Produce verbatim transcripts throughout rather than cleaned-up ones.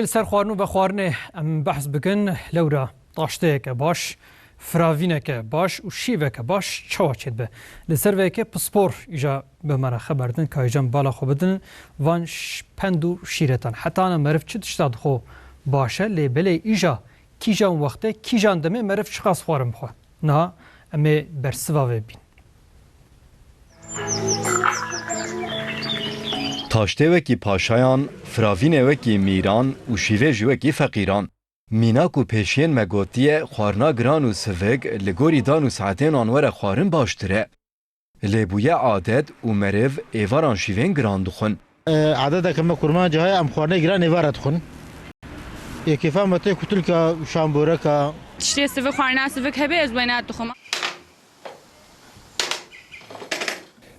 Li ser xwarin û vexwarinê em behs bikin, lewra taşteyeke baş, firavîneke baş û şîveke baş çawa çêdibe? Li ser vê yekê pispor îja bi me re xeber din, ka îja em bala xwe bidin van ş-, pend û şîretan. Hetana meriv çi tişta dixwe baş e, lê belê îja kîjan wextê, kîjan demê meriv çiqas xwarin bixwe? Niha em ê bersiva vê bîn. Taştê wekî paşayan, firavînê wekî mîran û şîvê jî wekî feqîran. Mînak û pêşiyên me gotiye, xwarina giran û sivik li gorî dan û saetên wan were xwarin baştir e. Lê bûye adet û meriv êvaran şîvên giran dixwin. Adeteke me kurmanca heye, em xwarinê giran êvara dixwin. Ê kêfa me tê kutilka, şamboreka. Tiştê sivik, xwarina sivik hebe ez wê nedixwim.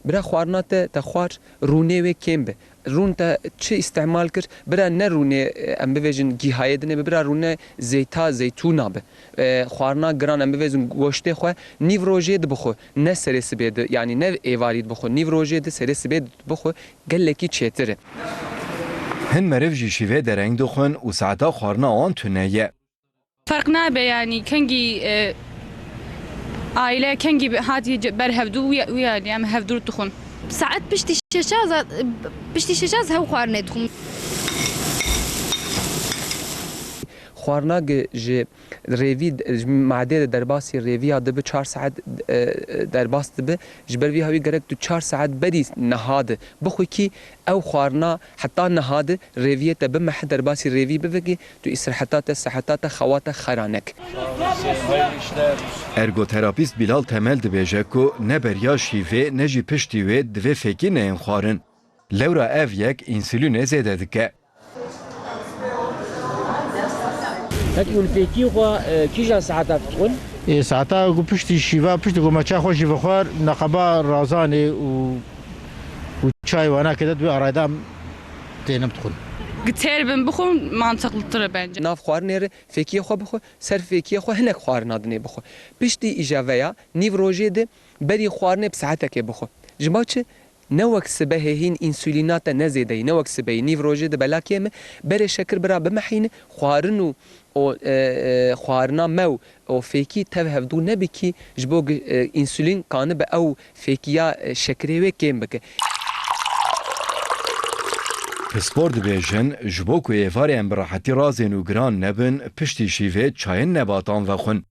Bira xwarina te, te xwar, rûnê wê kêm be. Rûn te çi îstemal kir? Bira ne rûnê, e, em bivêjin gîhayê dinê be, bira rûnê zeyta, zeytûna be. E, xwarina giran em bivêjin goştê xwe nîv rojê di bixwe, ne serê sibê di, yanî ne êvarî di bixwe. Nîv rojê di serê sibê di bixwe gelekî çêtir e. Hin meriv jî şîvê dereng dixwin û saeta xwarina wan tune ye. Ferq nabe, yanî kengî, e, aîle kengî bi-, hatî ce-, ber hevdû wî, wî yanî em hevdû dixwin. Saet piştî şeşa za-, piştî şeşa ez hew xwarinê dixwim. Xwarina gi ji rêvî, ji madê de derbasî rêviya dibi çar saet, e, derbas dibi. Ji ber vî hawî gerek tu çar saet berî niha di bixwikî, ew xwarina heta niha di rêviyê te bimehe, derbasî rêvî bivekî, tu îstiraheta te, seheta te, xewa te xera nek. Ergoterapîst Bilal Temel dibêje ku ne beriya şîvê ne jî piştî wê divê fêkî neyên xwarin. Lewra ev yek însulînê zêde dike. Hek hûn fêkî xwe, e, kîjan saeta dixwin? Ê, saeta ku piştî şîva, piştî ku me çay xwe jî vexwar, neqeba razanê û, û çay wana kê de dibê arayda em tênim dixwin. Gi têr bin bixwin, mantıklıtır e bence. Nav xwarinê re fêkiyê xwe bixwe, ser fêkiyê xwe hinek xwarina dinê bixwe. Piştî îja veya nîv rojê de berî xwarinê bi saetekê bixwe. Ji bo çi? Ne wek sibehê hîn însulîna te ne zêde yî, ne wek sibehî. Nîv rojê di bela kêm e, berê şekir bira bimehîne, xwarin û o, e, e, xwarina me û o fêkî tev hevdû nebikî, ji bo gi-, e, însulîn kanibe ew fêkiya, e, şekirê wê kêm bike. Pispor dibêjin, ji bo ku êvarê em bi rehetî razên û giran nebin, piştî şîvê çayên nebatan vexwin.